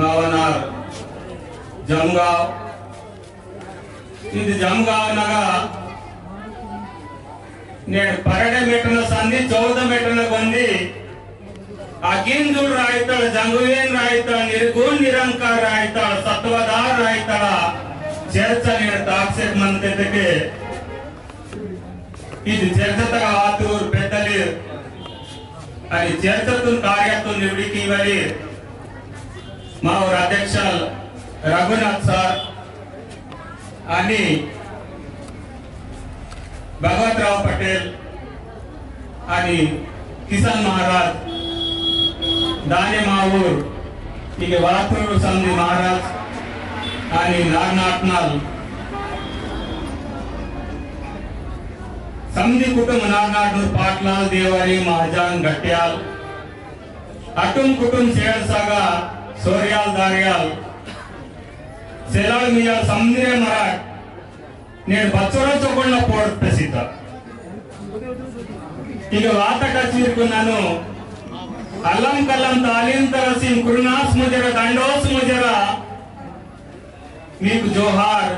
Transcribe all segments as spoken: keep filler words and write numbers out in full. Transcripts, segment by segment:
भावनार जमगांव, इद जमगांव नगा नेड परडे मेटना संदी चौदह मेटना बंदी अगिंदुर रायताड़, जंगुवेन रायताड़, निर्गुण निरंकार रायताड़, सत्वदार रायताड़, चर्चा नेड ताकसेक मनते तेके इद चर्चा तगा वातुर पेद्दलिर, अनि चर्चातुन कार्यतुन निवड़ी कीवालिर, मावर अध्यक्ष रघुनाथ सर, अनि भगवतराव पटेल, अनि किसन महाराज, दाने मावूर, इके वातुर समदी महाराज, अनि नारनाटनाल, समदी कुटुंब नारनाटनूर पाटलाल, देवारी, महाजन, गट्याल, अटुम कुटुंब सेड़सागा, सोरियाल, दारियाल, सेलाल मियाल, समदीरे मराठ, नेड बच्चोरा चोकोड़ना पोड़ पेसिता। इके वाता कचीर को ननु, अलम कलम तालीम तरसिम कुरुनास मुजरा, दंडोस मुजरा, मीकु जोहार।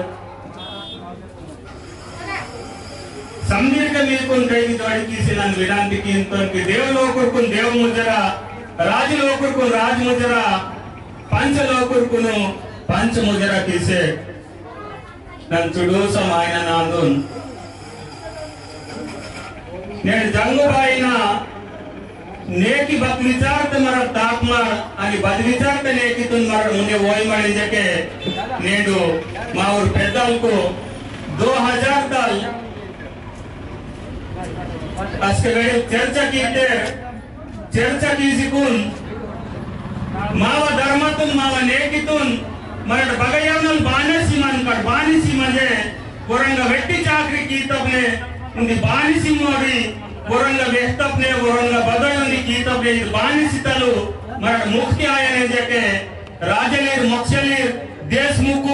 समदीरके मीकुन कैदी जोड़ी कीसी नन विनंती कींतोन कि देव लोकुरकुन देव मुजरा, राज लोकुरकुन राज मुजरा, पंच लोकुरकुन पंच मुजरा कीसे नन चुडूसा मायना नांदुन। नेड जंगुबाईना नेकी बद विचारते मरट ताकमार, अनि बद विचारते नेकीतुन मरट मुने वोयमार इंजेके, नेडु मावूर पेद्दलकु दो हजार दल अस्के वेळी चर्चा कीते, चर्चा कीसीकुन, मावा धर्मतुन, मावा नेकीतुन, मरट बगयानल बानिसी मनकट, बानिसी मजे, वरंगा वेट्टी चाकरी कीतपने, उंदी बानिसी मोरी, वरंगा वेहतपने, वरंगा बदय उंदी कीतपने, इद बानिसी तलु, मरट मुक्ति आयने जेके, राजलीर, मोक्षलीर, देशमुख,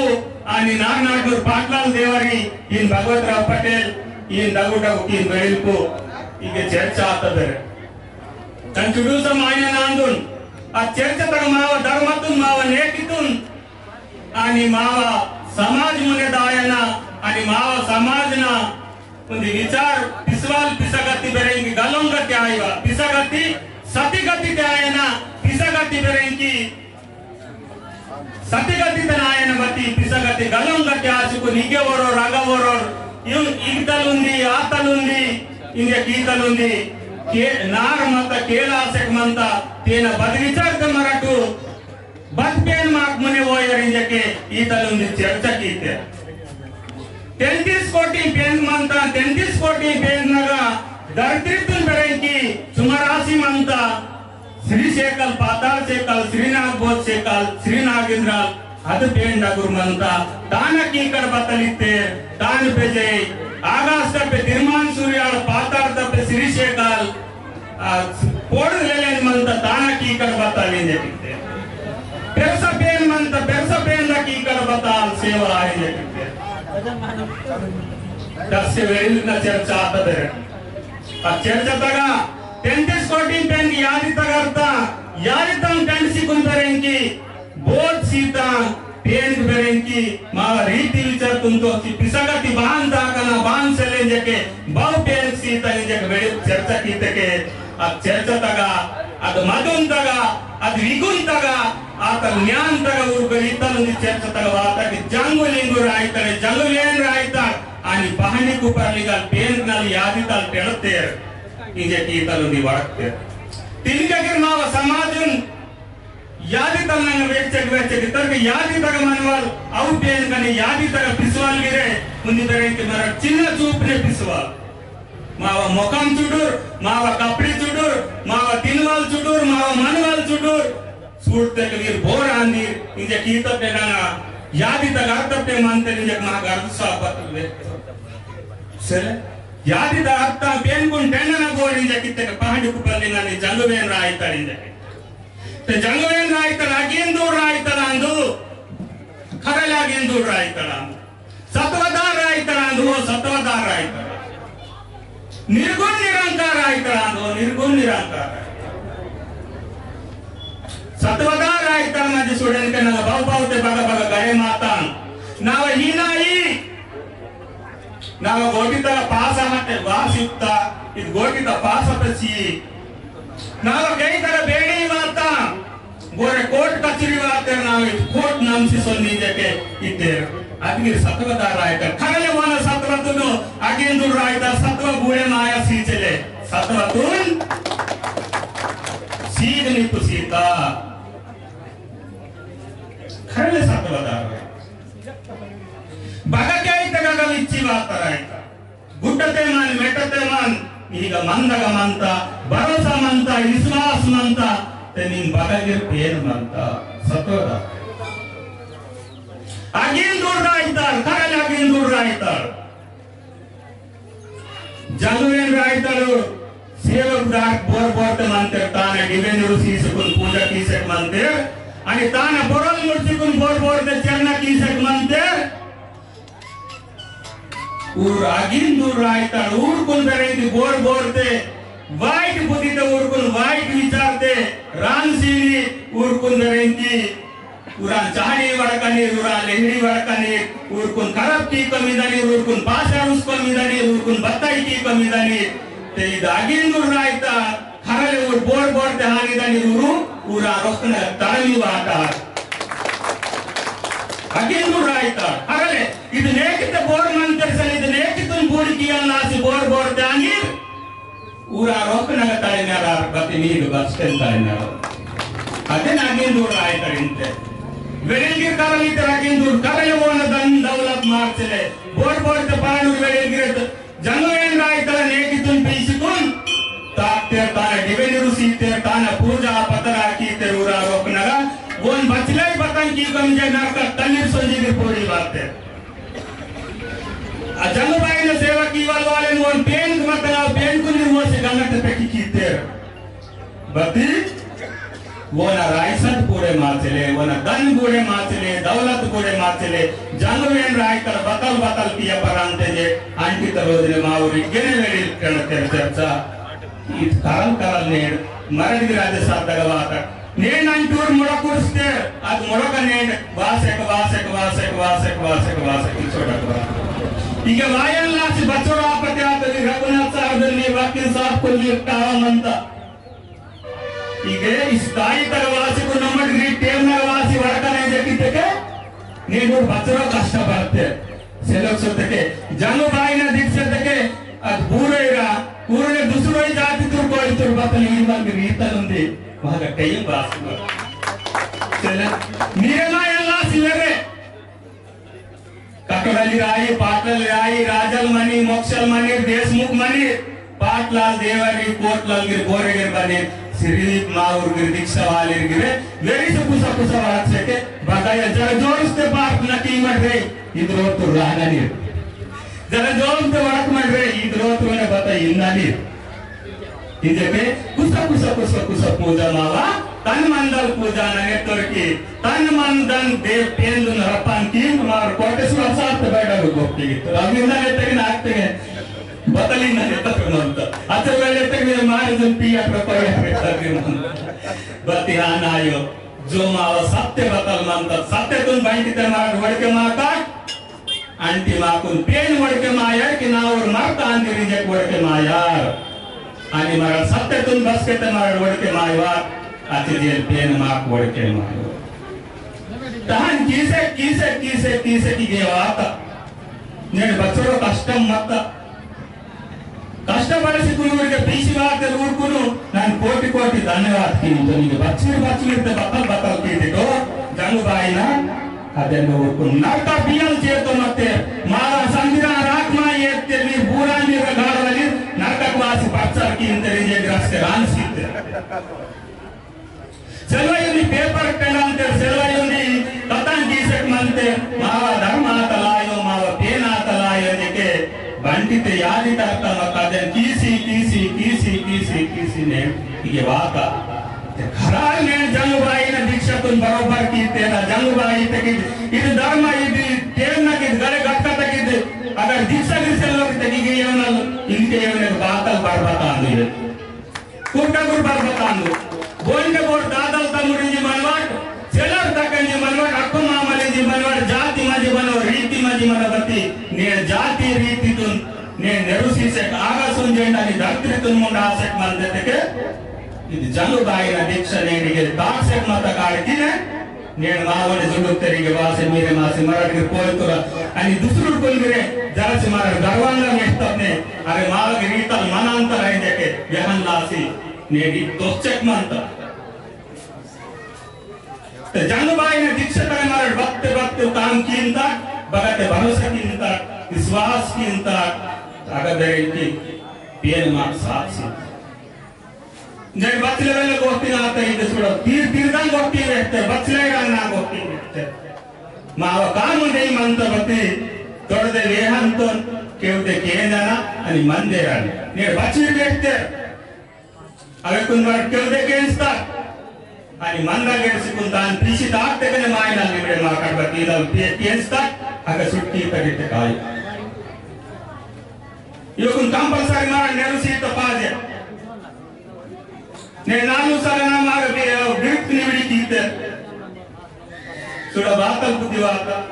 अनि नारनाटनूर पाटलाल देवारी, इन भगवतराव पटेल, इन डगु डगु की वेळीलकु, इके चर्चा आतदरे। तन चुडूसा मायना नांदुन, आ चर्चा तगा मावा धर्मतुन, मावा नेकीतुन, अनि मावा समाज मुने दायना, अनि मावा समाजना, उंदी विचार पिसवाल पिसगति बेरेंकी गलोंगति आयवा, पिसगति सतिगति ते आयना, पिसगति बेरेंकी सतिगति तन आयना बती, पिसगति गलोंगति आसुकु निगे वरोर, अगा वरोर, इम इगतल उंदी, आतल उंदी, इंगे कीतल उंदी, के नार मत केलासेक मंता, तेना बद विचारते मरटु, बद पेन माक मुने वोयर इंजेके, ईतल उंदी चर्चा कीते। तैंतीस कोटी पेन मंता, तैंतीस कोटी पेन नगा, धरतीतुन बेरेंकी, सुमरासी मंता, श्री शेकल, पाताल शेकल, श्री नागबोध शेकल, श्री नागेंद्राल, अद पेन डगुर मंता, ताना कीकड़ बतलिते, तान पेजे, आगास तपे दिरमान सूर्याल, पाताल तपे श्री शेकल, आ, पोड़ लेलेन मंता, ताना कीकड़ बतलिंजे किते। पेरसा पेन मंता, पेरसा पेन दा कीकड़ बताल सेवा आइंजे किते। दस से वेल ना चर्चा आता दे। आ चर्चा तगा, तैंतीस कोटी पेन यादी तगा अरता, यादी तम पेन सी कुंदरेंकी, बोध सीता, पेन बेरेंकी, मावा रीति विचार तुंतो सी पिसगति बान दाकना बान सेलेंजेके, बाव पेन सीता इंजेके वेड़ी चर्चा कीतेके, आ चर्चा तगा, अद मदुन तगा, अद विगुन तगा, आत ज्ञान तगा उर्गरीतल उंदी चर्चा तगा वाता कि जंगु लिंगु रायतड़े, जंगु लेन रायतड़, आनी बहनी कुपर लिगल पेन नल यादी तल टेड़तेर, इंजेके ईतल उंदी वड़कतेर। तिनका गिर मावा समाजुन यादी तल नंग वेचक वेचक इतर के यादी तगा मनवाल, अव पेन कनी यादी तगा पिसवाल गिरे, उंदी बेरेंके मरा चिन्ना चूपने पिसवाल। मावा मोकम चुडुर, मावा कपड़ी चुडुर, मावा तिनवाल चुडुर, मावा मनवाल चुडुर, सूड़तेके वीर बोर आंदीर, इंजेके ईतपे नंगा, यादी तगा अरतपे मंते इंजेके मा गर्द सापत वे। सेले, यादी तगा अरता पेन कुन टेंडना बोर इंजेके ईतेके पहांडी कुपर लिंगनी जंगु वेन रायतड़ इंजेके। ते जंगुवेन रायतड़, अगिंदूर रायतड़ आंदु, खरल अगिंदूर रायतड़ आंदु, सत्वदार रायतड़ आंदु, सत्वदार रायतड़ आंदु। निर्गुण निरंकार रायतड़ आंदु, निर्गुण निरंकार रायतड़। सत्वदार रायतड़ मजे सुड़ेन के पावते बगा बगा गड़े मातान। नावा हीना ही। नावा गोटिता पासा हटे वासिता, इद गोटिता पासा पेसी। नावा कई तरा बेड़ी माता, गोरे कोर्ट कचेरी वाते नावा इद कोर्ट नाम सी सोनी देके इते। अदगिर सत्वदार रायताड़। खरले वाना सत्वतुनु, अगिंदुर रायताड़ सत्व बूड़े माया सीचले। सत्वतुन सीधनी पुसीता। खरले सत्वदार रायताड़। बगा कई तगा गलिच्ची वाता रायताड़। गुड्डते मन, मेटते मन, इहिगा मंदगा मंता, भरोसा मंता, विश्वास मंता, ते नीन बगागिर पेन मंता, सत्वदा। अगिंदुर रायताड़, खरल अगिंदुर रायताड़। जंगुवेन रायताड़, सेवक दार बोर बोरते मंतेर, ताना डिबे नीरु सीसकुन पूजा कीसेक मंतेर, अनि ताना बोरल मुर्चिकुन बोर बोरते चरना कीसेक मंतेर, ऊर अगिंदुर रायताड़ ऊरकुन बेरेंती बोर बोरते, वाइट बुद्धिते ऊरकुन वाइट विचारते, रानसीनी ऊरकुन बेरेंती, ऊरा चाहड़ी वड़कनी, ऊरा लेहड़ी वड़कनी, ऊरकुन खराब की कमी दनी, ऊरकुन पासा उस कमी दनी, ऊरकुन बत्ताई की कमी दनी, ते इद अगिंदुर रायताड़, खरले ऊर बोर बोरते हानी दनी ऊर, ऊरा रोकना तड़मी वाता। अगिंदुर रायताड़, खरले, इद नेकिते बोर मंतेर सल, इद नेकितुन बूड़की अन्नासी बोर बोरते हानी, ऊरा रोकना तड़मी आर, बत्ती नीद बस्तेन तड़मी आर। अदेन अगिंदुर रायताड़ इंते। वेड़ेलगिर खरल इते अगिंदुर, खरले वोना धन दौलत मार्चले, बोर बोरते पांडुर वेड़ेलगिर जंगुवेन रायताड़ नेकितुन पीसिकुन, ताकतेर ताना डिबे नीरु सीतेर ताना पूजा पतरा कीतेर ऊरा रोकनगा, वोन बचले बतन की कम जे नरक तन्नीर सोंजी गिर पोड़ी बातेर। आ जंगुबाईना सेवा कीवाल वालेन वोन पेनकु मतंगा, पेनकुन निर्मोसी गंगते पेकी कीतेर। बत्ती, वोना रायसत बूड़े माचले, वोना धन बूड़े माचले, दौलत बूड़े माचले, जंगुवेन रायताड़ बतल बतल किया परांते जे, अंटी तरोजने मावरी, गेने वेड़ी कण तेर चर्चा। इद करल करल नेड़, मरड़ गिर राजे साथ दगवाता। नेड़ अंटूर मुड़ा कुर्सते, अद मुड़ा का नेड़, वासेक, वासेक, वासेक, वासेक, वासेक, वासेक, छोटा करा। इके वायन लासी बचोर आपत्ति आते, रघुनाथ साहब ने वकील साहब को लिखा मंता। इगे स्थायी तगा वासीकु नमट गिरी टेम नगा वासी वड़कना इंजेके इत्तेके, नेंड बचोर कष्ट पड़ते। सेलोक सोत्तेके, जंगुबाईना दीक्षा इत्तेके, अद बूरे इरा, बूरे दुसरो ही जाति तुर कोई तुर बतल ईर मन गिरी इतल उंदी, वहाँ का कई बात सुना। सेले, नीरे मायन लासी वेरे, कटोडली राई, पाटल राई, राजल मनी, मोक्षल मनी, देशमुख मनी, पाटलाल देवारी, कोटलाल गिर, बोरे गिर बने, सिर्फ माउर गिर, दीक्षा वाले गिर, वेरी से कुसा कुसा बात से के, बताया, जरा जोर से बात न की मत रे, इधरो तो रहना नहीं। जरा जोर से बात मत रे, इधरो तो ने बता इंदा नहीं। इंजेके कुसा, कुसा, कुसा, कुसा पूजा मावा, तन मन धन पूजा नगे तोरकी, तन मन धन देव पेंदुन रपान की, मार कोटेश्वर साहब ते बैठा को गोपी की। तो अभी ना लेते कि ना आते हैं, बतली ना लेता फिर मन तो। अच्छा, मैं लेते कि मेरे मारे जन पी अठ रुपये लेता फिर मन। बतिहान आयो, जो मावा सत्य बतल मन तो, सत्य तुम भाई कितने मार वड़ के माता, अंटी माकुन पेन वड़के मायार कि ना और मरता अंटी रिजेक्ट वड़के मायार। अनि मरा सत्य तुन बस के ते मरा वड़के मायवार। अति जेल पेन माक वड़के मायवार। तहन कीसे, कीसे, कीसे, कीसे की गेवाता। नेड बच्चों कष्टम मत। कष्टपड़सी कुन ऊरिगे पीसी वाते ऊरकुनु, नन कोटि कोटि धन्यवाद कींतोन। इगे बच्चीर बच्चीर ते बतल बतल कीतेटो, जंगुबाईना, अदेन ऊरकुनु। नरका बियल जेतो मत्ते, मारा संदिरा राखमा येते नी बूरा नी रगाड़ वाली, नरका वासी बच्चर कींते रिजे ग्रस के रान सीते। सेलवायुंदी पेपर पेन अंतेर, सेलवायुंदी कतन कीसेक मंतेर, मावा धर्म आतलायो, मावा पेन आतलायो इंजेके, बंटिते यादी तरता मत्ता अदेन कीसी, कीसी, कीसी, कीसी, कीसी ने, इगे वाता। ते खराल ने जंगुबाईना दीक्षातुन बरोबर कीतेना, जंगुबाई ते की, इद धर्म, इद पेन ना की, गले गटका ते की, अगर दीक्षा गिर सेलोक ते की, ये ना, इनके ये ना बातल बरबता अंदी। कुट्टा गुरु बात बतांदु। बोंडे बोर दादल तमुरिंजी मनवाट, सेलर तकंजी मनवाट, अक्को నేడు జాతి రీతితున్, నేడు నెరుసీసె ఆగసుంజెండని ధర్తీతున్ ముండాసె మందెతెకె, ఇది జంగుబాయిన దీక్ష నేడిగె తాసె మత్త కాడికినే, నేడు మావోని జుడుకు తెరిగె వాసి మీరె మాసి మరడిగె పోయితుర, అని దుసురుడు కొలిగిరె, జరసి మరడి గర్వంగ మెత్తతె, అరె మావగె రీతల్ మనాంతర ఇంజెకె, వెహన్ లాసి, నేడి తొస్సె మంత. తే జంగుబాయిన దీక్ష తగ మరడి బత్తె బత్తె తాం కింత, బగతె భరోసా కింత, విశ్వాస కింత, అగ బెరెంకి, పేరు మాకు సాక్షి. జై బచ్చలే వేళ గొట్టిన ఆత ఇది చూడ, తీర్ తీర్దాం గొట్టి వేస్తే, బచ్చలే రాన్న గొట్టి వేస్తే. మావ కాము దెయ్యం మంత బతి, తొడదె వేహంతో, కెవ్దె కేందన, అని మందేరాని. నేడు బచ్చిరి వేస్తే, అవి కుందరు కెవ్దె కేంస్తా. అని మంద గెలిసికుంటాను, తీసి తాక్తేనే మాయన నిమిడే మా కడప తీదాలు పే-, కేంస్తా, అగ సుట్టి తగితే కాయ. ఇవి కుంద compulsory మార నెరుసీత పాజె. నేడు నాలుగు సగన మార బి-, బిరుకు నిమిడి తీతే. సుడ బాతల్ బుద్ధి వాత.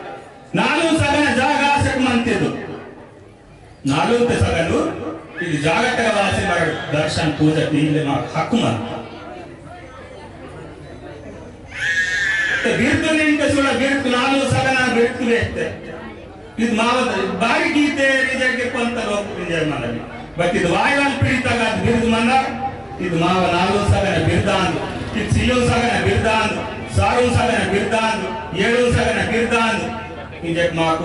నాలుగు సగన జాగా ఆసె మంతెదు. నాలుగు సగలు ఇది జాగ్రత్తగా వాసి మరి దర్శన పూజ తీయలే మాకు హక్కు మంది. బిరుకు నింటే సుడ బిరుకు నాలుగు సగన బిరుకు వేస్తే. ఇది మావ బారి గీతే రిజెక్ట్ కొంత లోకు రిజెక్ట్ మందని. బట్ ఇది వాయువల్ పీడితగా బిరుదు మంద. ఇది మావ నాలుగు సగన బిరుదాందు. ఇది సిలువు సగన బిరుదాందు. సారు సగన బిరుదాందు. ఏడు సగన బిరుదాందు. ఇంజె మాకు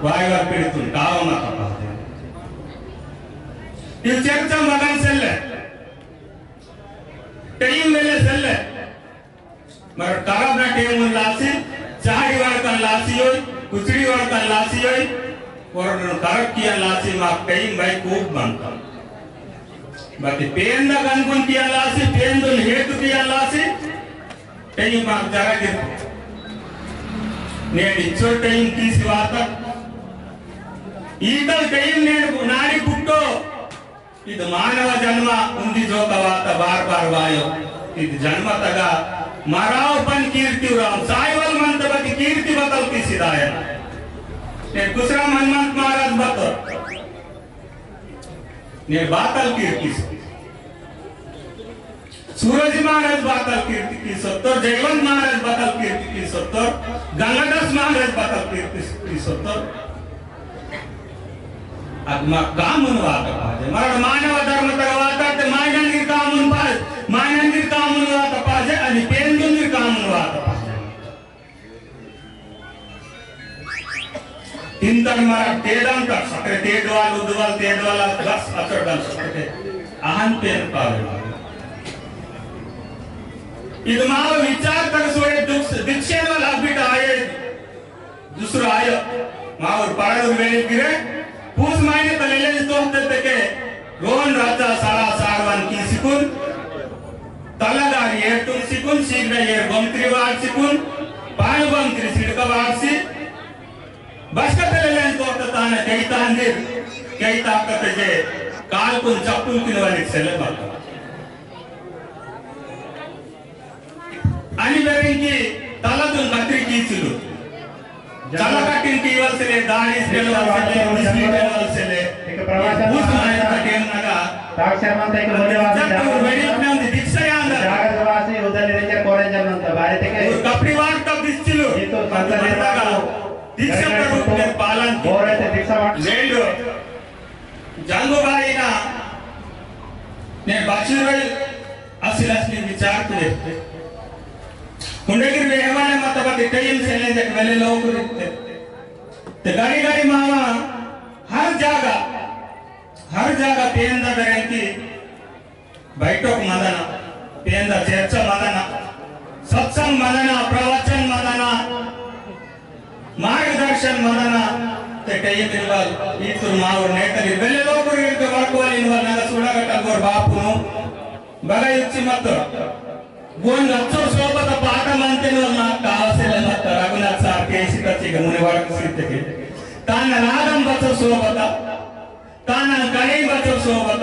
వాయువల్ పీడితున్ కావ మాకు పాదే. ఇది చర్చ మగన్ సెల్లె. టైమ్ వేలె సెల్లె. మరి కరబ్న టైమ్ లాసి, చాయ్ వడకన్ లాసి ఓయ్, కుచ్డి వడకన్ లాసి ఓయ్, ఒరొన్ కరబ్ కియన్ లాసి మాకు టైమ్ బై కూబ్ మంత. బతి పేంద కన్కున్ కియన్ లాసి, పేందున్ హేతు కియన్ లాసి, టైమ్ మాకు జరగిదు. నేడు ఇచ్చో టైమ్ తీసి వాత. ఈతల్ టైమ్ నేడు నాడి పుట్టో. ఇది మానవ జన్మ ఉంది జోక వాత బార్ బార్ వాయో. ఇది జన్మ తగ మరావు పని కీర్తి రావు. సాయివల్ మంత బతి కీర్తి బతల్ తీసిదాయ. నేడు కుసరా మన్మంత్ మహారాజ్ బతో. నేడు బాతల్ కీర్తి. सूरज महाराज बातल कीर्ति की सत्तर, जयवंत महाराज बातल कीर्ति की सत्तर, गंगादास महाराज बातल कीर्ति की सत्तर। अद मा कामुन वाता पाजे, मरड मानव धर्म तगा वाता, ते मायनंदिर कामुन पाजे, मायनंदिर कामुन वाता पाजे, अनि पेंदुंदिर कामुन वाता पाजे। इंतन मरा तेदन तक सकरे तेदवाल उद्वाल तेदवाल बस अचरदन सकरे अहन पेन पावे। इद माव विचार तक सोड़े दुख दीक्षेन वाला अबिट आये। दूसरा आयो मावर पाड़ा वेले गिरे पूस मायने तलेले तोहते तके रोन राजा सारा सारवान की सिकुन तलादार एर तुम सिकुन, सीगड़ा एर गोमत्री वार सिकुन, पान गोमत्री सिड़का वार सी, बसका तले लेन तोड़ता ताने कई तांदिर, कई ताकत जे, काल कुन चप्पुल किन वाली सेले बात। अनि बेरिंकी तला तुन कतरी की सिलु। चला कटिंग की वल सेले, दाढ़ी सेले, वल सेले, बिजली सेले, वल सेले। एक प्रवासन उस मायने का टेम नगा। ताक्षामंत एक मूल्यवान जब वो वेडिंग में उनकी दीक्षा यहाँ अंदर। जागृत वासी उदय निरंजन कोरेंजन मंत बारे तेके। वो कपड़ी वार तब दिस्चिलु। ये तो संत मंत का दीक्षा का रूप में पालन की। और ऐसे दीक्षा वार। लेंडो। जंगो बाई ना ने बच्चू असिल असली विचार तुले। हुंडे की वेहवाने मत बती कईम सेले जक वेले लोग रुकते। ते गाड़ी गाड़ी मामा हर जागा, हर जागा पेंदा दरेंकी बैठक मदना, पेंदा चर्चा मदना, सत्संग मदना, प्रवचन मदना, मार्गदर्शन मदना, ते कई दिनवाल, ईतुर मावर नेतली, वेले लोगुर इनके वर्कवाल इनवाल नगा सुड़ा का टगोर बापुनु, बगा इच्ची मत्तो। गोन लच्चो सोबत पाटा मंते नो मा कावसेले मत्तो, रघुनाथ सार केसी तच्ची गमुने वर्क सित्ते के। तान रागम बच्चो सोबत, तान कई बच्चो सोबत,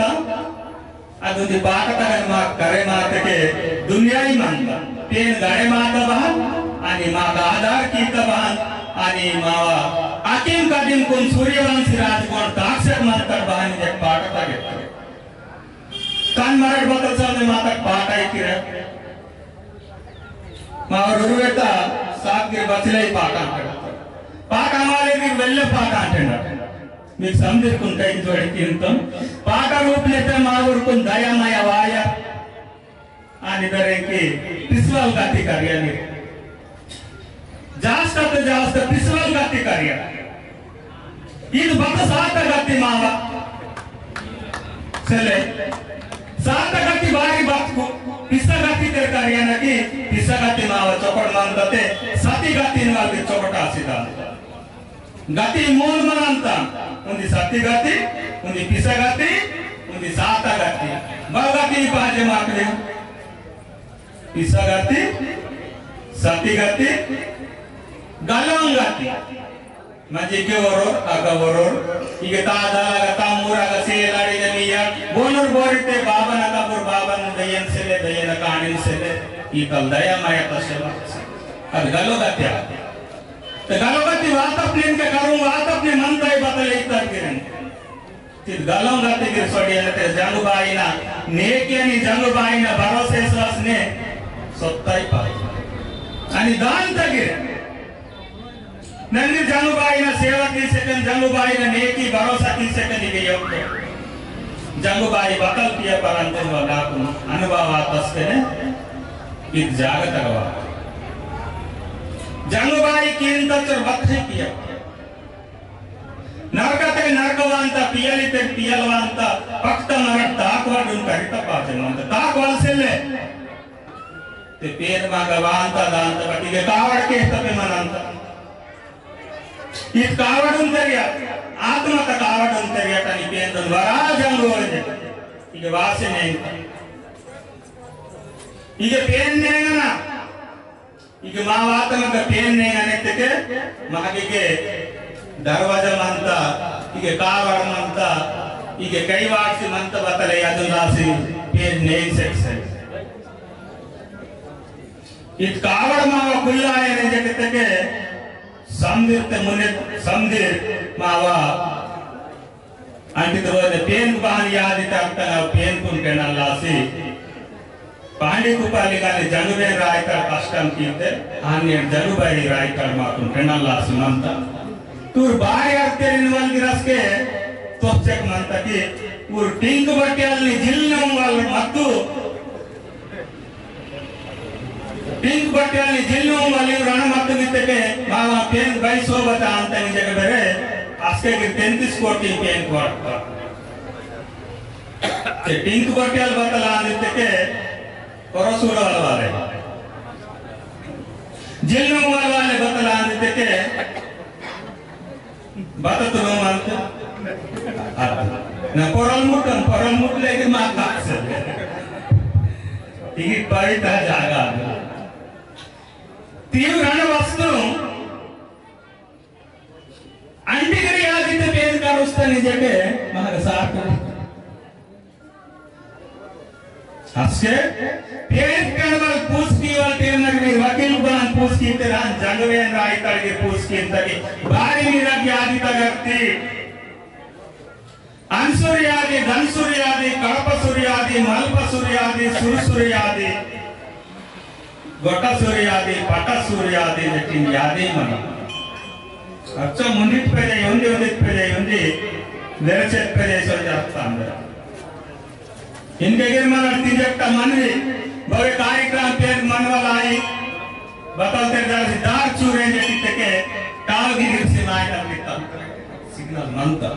अदुदी पाटा तगन मा करे माते के दुनिया ही मानता। पेन गाड़े माता बहा, Ani maga adar kita bahan, ani mawa akim kadim kun suryawansi rajgon taksek mantar bahan je pata taget. Kan marat batal samne matak pata ikira. Mawa rurweta sakir bachilai pata. Pata male ni belle pata antena. Mik samdir kun kai jodi kintam. Pata rup lete mawa kun daya maya waya. Ani berengki piswal gati kariya ni. Jasta te jasta piswal gati kariya. Idu bata sata gati mawa. Sele. Sata gati bari batku. Pisa gati ter kariya naki. Pisa gati mawa chokot mantate. Sati gati nwal di chokot asida. Gati mun mananta, undi sati gati, undi pisa gati, undi sata gati. Bal gati paje makle. Pisa gati, sati gati, galong gati. Maje ke woror, aga woror. Ige ta dala ga tamura ga sela de miya. Bonor borite baba na kabur baba na dayan sele, dayan kanin sele. Ital daya maya tasela. Ad galo gati. Te galo gati wata plen ke karung wata plen mantai batale itar kiren. Tit galong gati gir sodiya te jangu baina, neke ani jangu baina, barose sas ne, sottai pa. Ani dan tagir. Nani jangu baina sewa ki seken, jangu baina neki barosa ki seken ige yokko. Jangu bai batal piya paranto wala kun. Anubhava taskene. Id jaga tagawa. Jangu bai kinta chor batri piya. Narkate narkawanta, piyalite piyalwanta, pakta marat takwadun karita paje manta. Takwal sele. Te pien maga wanta danta, bati ge kawad ke tape mananta. It kawadun teriya, atma ta kawadun teriya tani pien dun wara jangu oje. Ige wase neng. Ige pien neng na. Ige ma wata maka pien ne ngane teke, maka ige darwaja manta, ige kawar manta, ige kaiwar si manta batale yadun lasi pien ne sekse. It kawar mawa kulla ene jeke teke, samdir te munet, samdir mawa. Anti terus ada pien bahan ya di tak tengah pien pun kenal lasi. Pandi kupali kali jangu ben raitar kastam kite, ani jangu bai raitar matun kenal lasi manta. Tur bari arterin wal giras ke, topsek manta ki, ur ting batial ni jilnam wal matu. Pink batial ni jilnam wal rana matu giteke, mawa pink bai so bata anta ni jaga bere, aske gi tentis koti pink kuat. Te pink batial batala giteke, korosura wal wale. Jilnam wal wale batala giteke, Bata tunu mante. Ada. Na poral mutan, poral mut lagi makas. Igi pari ta jaga. Tiu rana wastu. Anti gari adi te pen karustan ijake mahara satu. Aske, pien kanwal puski wal tenagi wakil ban puski teran jangawen rai tagi puski tagi. Bari mirak yadi tagarti. Ansur yadi, dansur yadi, karpasur yadi, malpasur yadi, sursur yadi. Gotasur yadi, patasur yadi, lekin yadi mana. Accha, mundit pede, undi undit pede, undi, lerchet pede, so jatanda. Inke gir mana tijak ta manwi, bawe kai kram ped manwa lai, batal ter dar si dar churen je titeke, tal gi gir si mai na kita. Signal manta.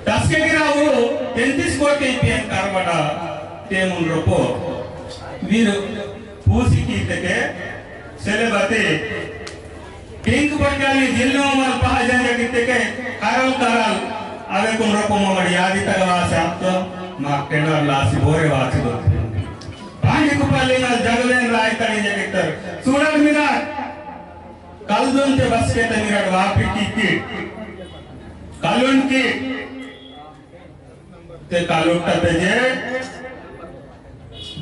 Taske gira uru, tentis koti pien karbada, temun ropo. Wir pusi kiteke, selebate. Pink batial ni jilnam wal paha janja kiteke, karal karal. Awe kun ropo mamadi yadi tagawa sapto, mak tenar lasi bore wati do. Pandi kupali ngal jagawen rai tani jagitar. Surat minar. Kaldun te baske te mirat wapi kiki. Kalun ki. Te kalutta peje.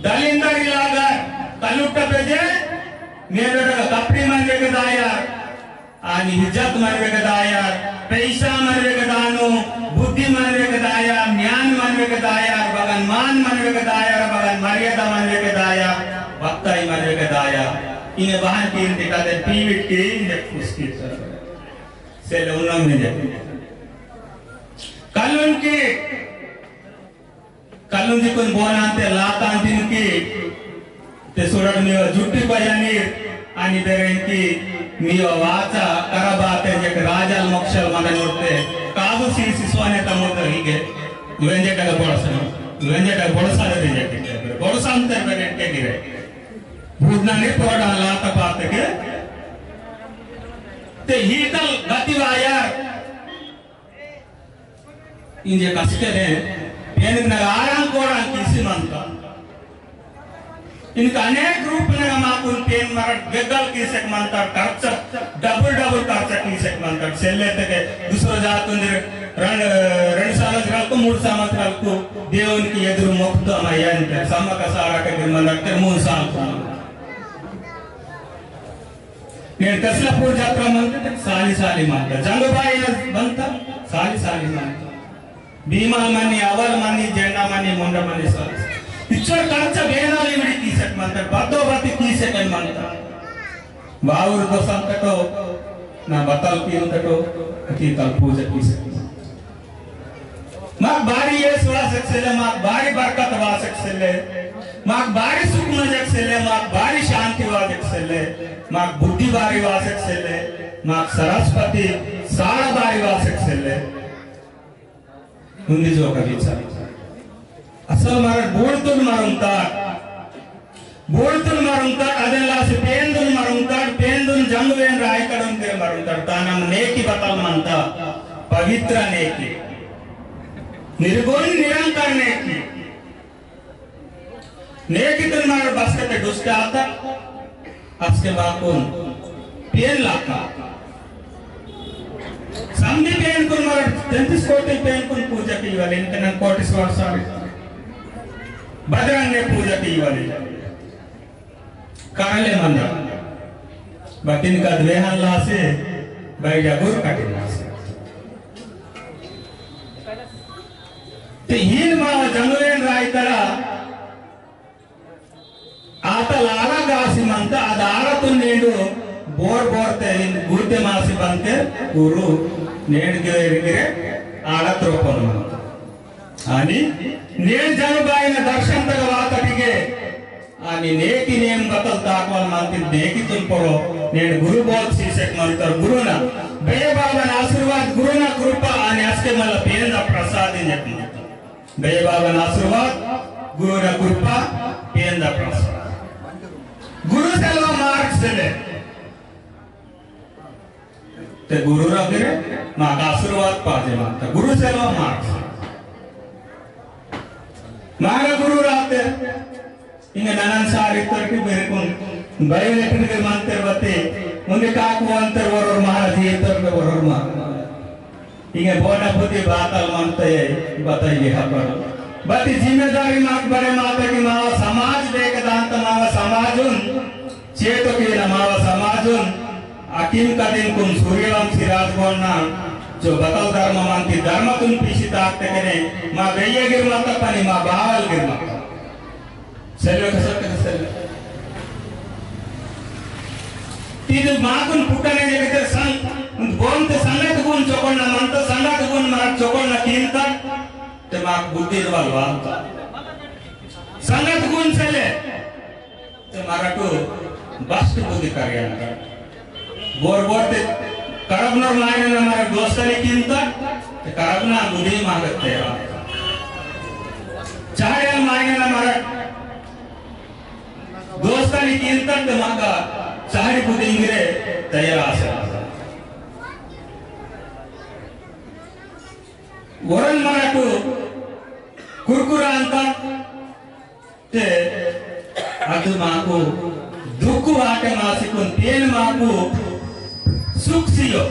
Dalindari lagar. कल्लुट्टा पेजे, मेरे का कपड़ी मनवेके दाया, आनी इज्जत मनवेके दाया, पैसा मनवेके दानो, बुद्धि मनवेके दाया, ज्ञान मनवेके दाया, बगन मान मनवेके दाया, बगन मर्यादा मनवेके दाया, वक्ताई मनवेके दाया। इन्हें बहन की इनके कदे पीविट की, इन्हें उसकी तरफ। सेले उन्नम नहीं जाती। कल उनकी कल्लुंजी कुन बोनांते लातांतिन की, ते सुरड मीवा जुट्टी बयानी, आनी बेरेंकी मीवा वाचा, करबाते जेक राजाल मोक्षल मदन उरते, काजु सी सिसवाने तमुत हिगे, वेंजे का बोड़सा, वेंजे का बोड़सा दे दीजे के, बोड़सा अंतर बेरेंके गिरे। भूतना ने पड़ा लाता पाते के, ते हीतल गति वायर, इंजे कसके ने, पेन नगारां कोरां किसी मंता। इनका अनेक रूप नगा माकुन पेन मरट बेगल किसेक मंता, खर्च, double double खर्च किसेक मंता। सेल्ले तके दूसरा जात उंदर रण, रण साल रल्को, मूड सामत रल्को, देवन की एदुरु मुक्त अमयंत, सामक सारा के गिर मंता, ते मून साल को। नेंड कसलापूर जात्रा मंता, साली साली मंता। जंगुबाई मंता, साली साली मंता। भीमाल मनी, अवाल मनी, जेंडा मनी, मोंडा मनी, साली। इच्चोर खर्च बेनाल इवड़ी कीसेक मंता, बद्दो बत्ती कीसेक मंता। बावुर दोसंतटो, ना बतल कींतटो, अकीतल पूजा कीसेक मंता। माक बारी यश वासक सेले, माक बारी बरकत वासक सेले, माक बारी सुख मजक सेले, माक बारी शांति वासक सेले, माक बुद्धि बारी वासक सेले, माक सरस्वती सारा बारी वासक सेले। उंदी जोका विचार। असल मरट बोलतुन मरुंगता। बोलतुन मरुंगता, अदेलासी पेंदुन मरुंगता, पेंदुन जंगुवेन रायतड़ुन के मरुंगता, तानम नेकी बतल मंता, पवित्र नेकी। निर्गुण निरंकार नेकी। नेकीतुन मरट बसकते दुष्ट आता, असके बाकुन पेन लाता। समदी पेनकुन मरट तैंतीस कोटि पेनकुन पूजा कीवाले, इनके नन कोटेश्वर स्वामी। बजरंग ने पूजा कीवाले। काले मंदा। बतिन का द्वेहन लासे, बैजा गुर कटिन लासे। ते हीन मा जंगुलेन रायतड़ा, आता लाला गासी मंता, अद आड़तुन नेंडु बोर बोर ते इन गुर्ते मासी बंते गुरु नेंड गिरे गिरे आड़त रोपन मंता। आनी नेंड जंगुबाईन दर्शन तगा वातटिगे, आनी नेकी नेम बतल ताकवाल मंती नेकीतुन पोरो, नेंड गुरु बोध सीसेक मंतर गुरुना, बे बाबन आशीर्वाद गुरुना कृपा आनी असके मला पेंदा प्रसाद इंजेक मंतर। दया बाबन आशीर्वाद, गुरुना कृपा, पेंदा प्रसाद। गुरु सेलवा मार्ग सेले। ते गुरु रगरे, माक आशीर्वाद पाजे माता। गुरु सेलवा मार्ग सेले। मागा गुरु राते, इंगे ननन सारी तरकी बेरकुन, बायो लेकिन के मंतर बते, उंदे काकु अंतर वरोर महाराज ये तरके वरोर महाराज। इंगे बोना बुद्धि बातल मंता ये, बताइए हबर। बती जिम्मेदारी माक बड़े माता की मावा समाज बेके दांता मावा समाजुन, चेतो की ना मावा समाजुन, अकिम कदिन कुन सूर्यवंशी राजगोंडना, जो बतल धर्म मंती धर्मतुन पीसी ताकते केने, मा बेये गिर माता पनी मा बावल गिर माता। सेल्वे का सत्य का सेल्वे। तीन माकुन पुट्टने जगते संग, बोनते संगत गुण चोकोना मंता, संगत गुण मरट चोकोना कींता, ते माक बुद्धि वाल वांता। संगत गुण सेले, ते मरटु बस्ट बुद्धि करियाना। बोर बोर ते करबनोर मायने ना मरट दोस्तानी कींता, ते करबना बुद्धि मारत तेरा। चाहे मायने ना मरट दोस्तानी कींता ते माका चाहरी बुद्धि इंगिरे तैयार आसे। वरन मरटु कुरकुरा अंता ते अदु माकु दुख वाटे मासिकुन पेन माकु सुख सियो।